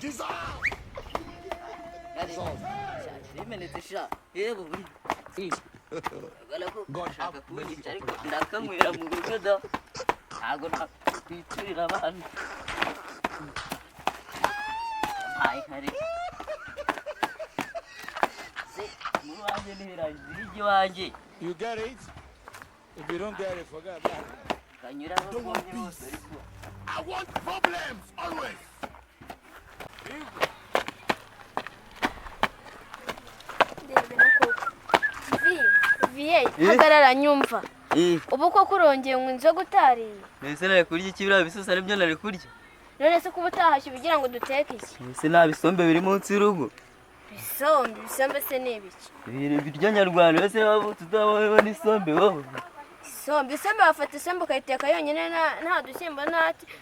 Jesus! Bimenetse sha, yewe. God Shaka have mercy kunyica, ariko upon us. ndakanywera mu rugo da, ntabwo nakwiturira abantu. Mpaye nkare se muri wanjye ntibirangiza iwanjye. You get it? If you don't get it, forget about it. Kanyuraho Don't want rwonye hose peace. ariko. I want problems always. Ndebera koko vi viye, hagarara nyumva. Ubu koko urongeye ngo inzoga utariye? Mbese nari kurya iki? Biriya bisosi aribyo nari kurya? None se kuba utahashye ugira ngo duteke iki? Mbese nta bisombe biri munsi y'urugo? Bisombe? Bisombe se ni ibiki? Ibiryo nyarwanda. Mbese waba tutabona isombe wowe? Isombe, isombe, wafata isombe ukayiteka yonyine, nta dushyimbo,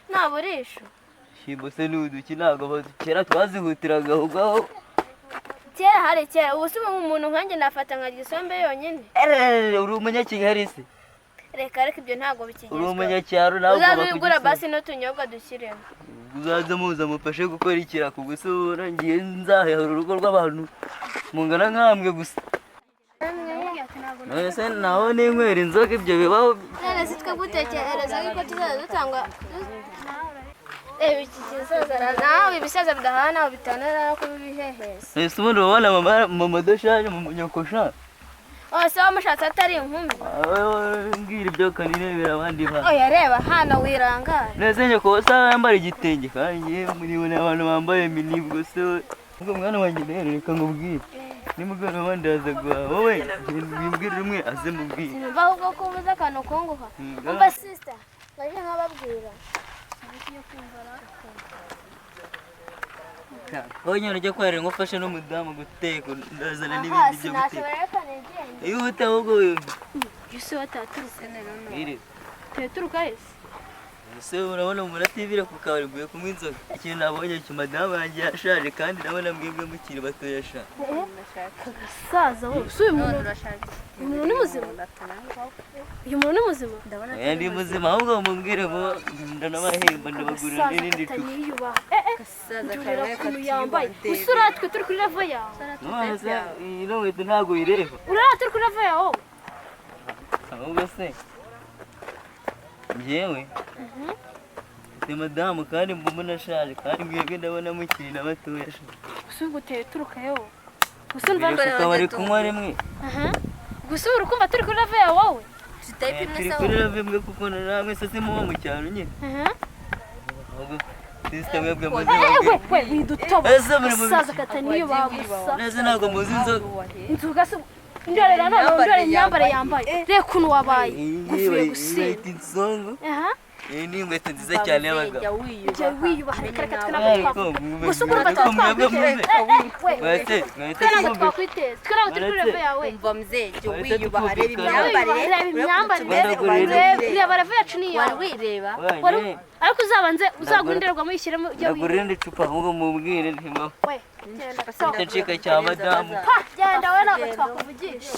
nta burisho? Shimbo se ni uduki? Ntabwo kera twazihutiraga aho ngaho. Kera hari kera, ubu se ubu umuntu nkanjye nafata nkarya isombe yonyine? Erere, uri umunyakigali se? Reka reka, ibyo ntabwo Uri bikigezweho. umunyacyaro ntabwo. Uzaze wigura Bakugisa. basi n'utunyobwa dushyiremo. Uzaze muza mufashe gukora ikiraka. Ubwo se ubona ngiye nzahehera urugo rw'abantu mungana nkamwe gusa? None se naho ninywera inzoga ibyo bibaho? None se twe gutekereza yuko tuzajya dutangwa? Reba iki gisaza nawe, ibisaza bidahana nawe bitanara no kubiheheza. Ese ubundi urabona mama adashaje mu nyokosha? Ose wamushatse atari inkumi? Mbwira ibyo kanirebera abandi bantu. Oya, reba hano, wirangara. Nese nyoko wasa yambara igitenge, kandi ngiye muribona abantu bambaye minibwo se we. Ubwo mwana wanjye rero, reka nkubwire, nimugoroba ndaza guhaha. Wowe wimbwire umwe aze mubwire. Sinumva ahubwo ko ubuze akantu kunguha. Umva sister, ngaje nkababwira. Wowe nyine ujya kwarira ngo ufashe n'umudamu guteka, ndazana Aha n'ibindi byo guteka. Sinashobora, reka nigende. Ihute ahubwo. Ese wataturutse? Mwiriwe. Turuka ese? Ese urabona muratibira ku kabari mvuye kunywa inzoga. Ikintu nabonye cyo, madamu yanjye yashaje, kandi ndabona mwebwe mukiri batoya sha. Gasaza wowe, si uyu muntu, uyu muntu ni muzima? Uyu muntu ni muzima? Oya, ndi muzima. Ahubwo mubwire vuba, ndanabahemba, ndabagurira Gasaza n'irindi cupa. kataniyubaha. Ndurira ukuntu yambaye gusa. Uratwe turi kuri level yawe? None se iyi nkweto ntabwo uyireba? Urara turi kuri level yawe? Ahubwo se njyewe mfite madamu, kandi mbona ashaje, kandi mwebwe ndabona mukiri na batoya sha. Gusa ubu uteye turuka yewe gusa umva. Mbere ku kabari kunywa rimwe. Aha. Gusa ubu urikumva turi kuri level yawe wowe? Turi kuri level imwe, kuko namwe se simuba mu cyaro nyine? Aha. Ahubwo sister, mwebwe muzi We babwire. we, widutoba. Ese muri mu Gasaza kataniyubaha gusa. Nese ntabwo muzi inzoga? Inzoga se? Ndorera none, ndorera imyambaro yambaye, reba ukuntu wabaye Iyi guvuye gusinda. bayita insongo. Aha. Iyi ni inkweto nziza cyane y'abagabo. Jya wiyubaha. Reka reka, twe ntabwo Ariko twavuga gusa ubwo urumva ariko tuba mwebwe twakwiteza. muze. We Mwese mwese twe ntabwo twumve. twakwiteza, twe ntabwo turi kuri level yawe. Umva mzee, jya Bahise wiyubaha, reba tukumvikana. imyambarire. Reba imyambarire. Ndagurira. Reba level yacu ni iyawe. Wari wireba? Wanyine Ariko uzabanze uzagura indorerwamo uyishyiremo ujya ndagurira wireba. indi cupa. Ahubwo mubwire ntimbaho. We genda. Icyo ncika cya madamu. Pa, genda we, ntabwo twakuvugisha.